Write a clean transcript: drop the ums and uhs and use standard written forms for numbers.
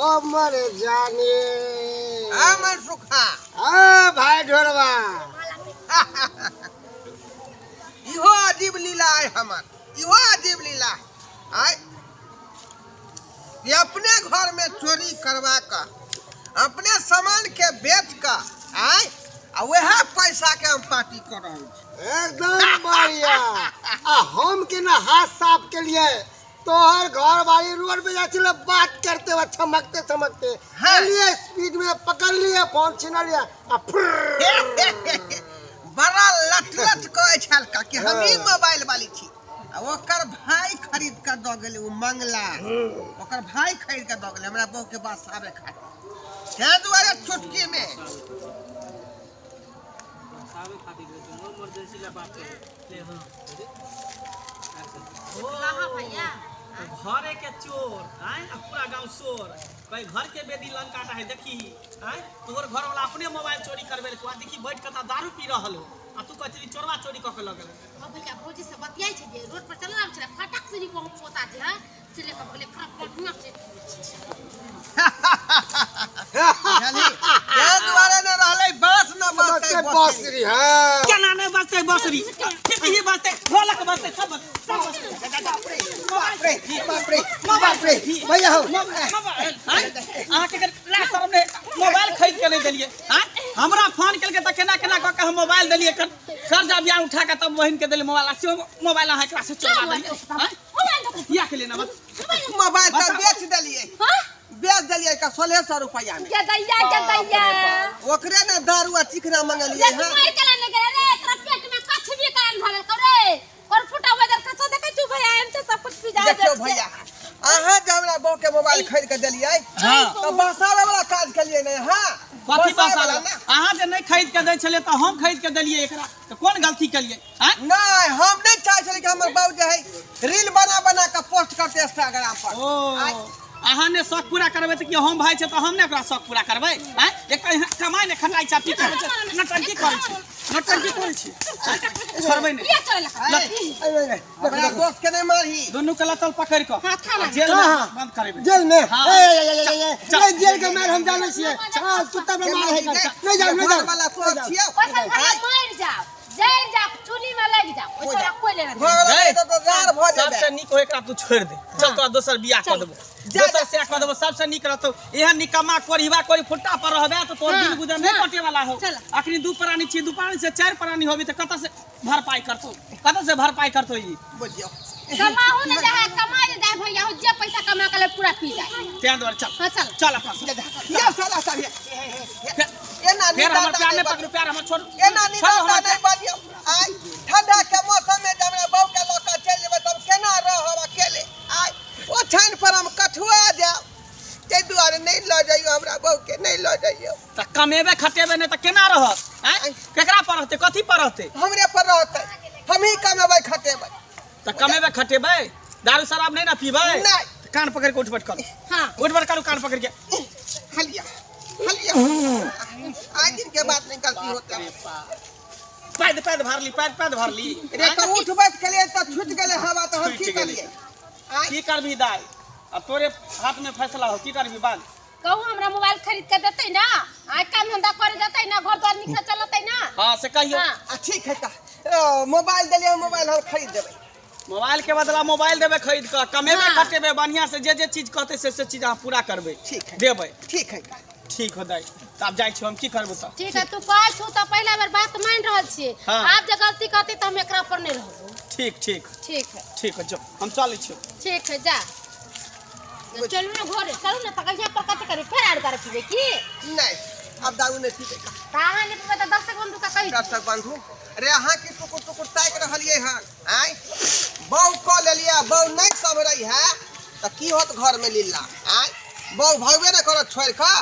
हमर जाने। हमर सुखा। आ भाई ढोरबा, इहो अजीब लीला है हमर, इहो अजीब लीला आय। ये अपने घर में चोरी करवा कऽ अपने सामान के बेच कऽ आय आ वएह पैसा के हम पार्टी कऽ रहल छी। एकदम बढ़िया। आ हम के ना हाथ साफ के लिए तोहर घर वाली रोड पे जाए छले बात करते हुए चमकते चमकते। हाँ। लिए स्पीड में पकड़ लिए, फोन छीन लिया आ फुर्र। बड़ा लट लट कहै छल का कि हम ही हाँ। मोबाइल वाली छी आ ओकर भाई खरीद के दऽ गेलै, ओ मंगला ओकर भाई खरीद के दऽ गेलै हमरा बहू के बसाबे खातिर, ताहि दुआरे चुटकी में बसावे खातिर इमरजेंसी ला बात करे ले। हाँ, भैया घरे के चोर आय आ पूरा गांव शोर, कहीं घर के बेदी लंका है। देखी आय, तोहर घर वाला अपने मोबाइल चोरी करबे आ देखी बैठ के त दारू पी रहल हो आ तू कहै छली चोरवा चोरी कऽ के लऽ गेलै। हाँ भैया, भौजी से बतियाई छै जे रोड पर चलल आबै छलै, फटक से निको हम पोता जे है से लेके बोले खराब बढ़िया से। बुझलही, ताहि दुआरे ने रहलै बाँस न बजतै बजते बँसुरी। बांसुरी। हाँ, केना नहि बजतै बसरी? ही बजतै, ढोलक बजतै, सब बजतै, सब बजतै। बाप रे बाप रे बाप रे, भैया हो। मोबाइल अहाँके लाज शरम नहि? मोबाइल खरीद के नहि देलियै आँय? हमरा फोन केलकै तऽ केना केना कऽ के हम मोबाइल देलियै, कर्जा बियाह उठा के तब बहिन के देलियै मोबाइल, आ सेहो मोबाइल अहाँ एकरा से चोरा देलियै आँय? किया के लेना बस? मोबाइल तऽ बेच देलियै। हाँ? बेच देलियै का 1600 रुपया में। गदैया गदैया। ओकरे ने दारू आ चिकना मंगलियै। ये हँ। मार के लाने गेले रे, तोरा पेट में कछ भी कारण धरल कर रे और फुटा बजर कछो देखै छु भैया, एम से सब कुछ पी जा। देखियौ भैया, अहाँ जे हमरा बहू के मोबाइल खरीद के देलियै हाँ। तऽ बसाबै वाला काज केलियै ने? हाँ। कथी बसाबै बसा? वाला ने। अहाँ जे नहि खरीद के दै छलियै तऽ हम खरीद के देलियै एकरा, तऽ कोन गलती केलियै आँय? नहि, हम नहि चाहै छलियै कि हमर बहू जे है रील बना बना के पोस्ट करते इंस्टाग्राम पर। ओ, अहाँ ने शौक पूरा करबै तऽ की हम भाई छै तऽ हम ने ओकरा शौक पूरा करबै आँय? एक तऽ यहाँ कमाइ ने खटाइ छै, पी करै छै, नौटंकी करै छै, नौटंकी करै छै आँय? छोड़बै नहि। ये चले लगा। हमरा दोस्त के नहि मारही। दुनू के लतल पकड़ि कऽ हाँ, थाना। आ जेल में हाँ। बंद करेबै। जेल में? हाँ। ए, ए, ए, ए, ए, ए, नहीं, जेल के मार हम जानै छियै। हाँ, कुत्ता में मार है, नहीं जाओ, नहीं जाओ। घर वाला तोहर छियौ। पैसा भैया, मर जाओ, जल जाओ, चुली में लग जाओ, ओइ तोरा कोई लेना घर वाला गई। तऽ रार भऽ जेबै। सबसे नीक हो एकरा तू छोड़ि दे, चल तोरा दोसर बियाह कऽ देबो। जा, दोसर से कऽ देबो, सबसे नीक रहतौ। एहन निकम्मा कोरिहबा कोरी फुट्टा पर रहबे तऽ तोहर हाँ, दिन गुजर नहि हाँ। कटे वाला हो। चल। अखनी दू प्राणी छी, दू प्राणी से चारि प्राणी होबी तऽ कतऽ से भरपाई करतौ, कतऽ से भरपाई करतौ ई? बुझियौ। कमाहू ने जाए, कमा जे जाए भैया हो, जे पैसा कमा के ले पूरा पी जाए। तें दुआरे चल। हाँ, चल। चल अपना सब। ये साला सब ये एना फेर हमर निदाता प्यार नहि नहि बजियौ। पकड़ू, प्यार हमर छोड़ू। एना छोड़ू निदाता हमर। नहि बजियौ। आइ ठंडा के मौसम में जब हमरा बहू के लऽ कऽ चलि जेबै तब केना रहब अकेले? आइ ओछाइन पर हम कठुआ जायब, ताहि दुआरे नहि लऽ जइयौ हमरा बहू के, नहि लऽ जइयौ। तऽ कमेबे खटेबे नहि तऽ केना रहत आँय? केकरा पर रहतै, कथी पर रहतै? हमरे पर रहतै, हमही कमेबै खटेबै। तऽ कमेबे खटेबै, दारू शराब नहि ने पीबै? नहि। तऽ कान पकड़ि कऽ उठ बैठ करू। हाँ। उठ बैठ करू कान पकड़ि के। हलिया हलिया, आइ दिन के बाद नहीं गलती होता। पैद पैद भरली, पैद पैद भरली। रे तऽ उठ बैठ केलियै तऽ छुटि गेलै हवा, तऽ हम छुटि की गेलै। करियै आइ? की करबी दाइ, अब तोरे हाथ में फैसला हो, की करबी बाल? कहू, हमरा मोबाइल खरीद के देतै ना? आइ काम धंधा करे देतै ना? घर द्वार नीक से चलतै ना? हाँ, से कहियो। हाँ। आ ठीक है तऽ मोबाइल देलियै, मोबाइल हम खरीद देबै। मोबाइल के बदला मोबाइल देबै खरीद कऽ, कमेबे हाँ। खटेबै बढ़िया से, जे जे चीज कहतै से से चीज अहाँ पूरा करबै। ठीक है। देबै। ठीक है। ठीक हो दाइ, तऽ आब जाइ छी हम, की करबो तऽ? ठीक है, तू कहै छू तऽ पहिला बेर बात मान रहल छियै। हाँ। आब जे गलती करतै तऽ हम एकरा पर नहि रहबो। ठीक ठीक। ठीक है। ठीक है, जो हम चलै छी। ठीक है, जा। चलू ने घरे चलू ने, तऽ यहाँ पर कथी करी? फेर आर दारू पीबै की? नहि, आब दारू नहि पीबै। कहाँ नहि पीबै तऽ दर्शक बंधु का कही। दर्शक बंधु रे, अहाँ की टुकुर टुकुर ताकि रहलियै हन? आँय, बहू कऽ लेलियै, बहू नहि सम्हरै है तऽ की होत घरमे लीला? आँय, बहू भगबे ने करत छोड़ि कऽ।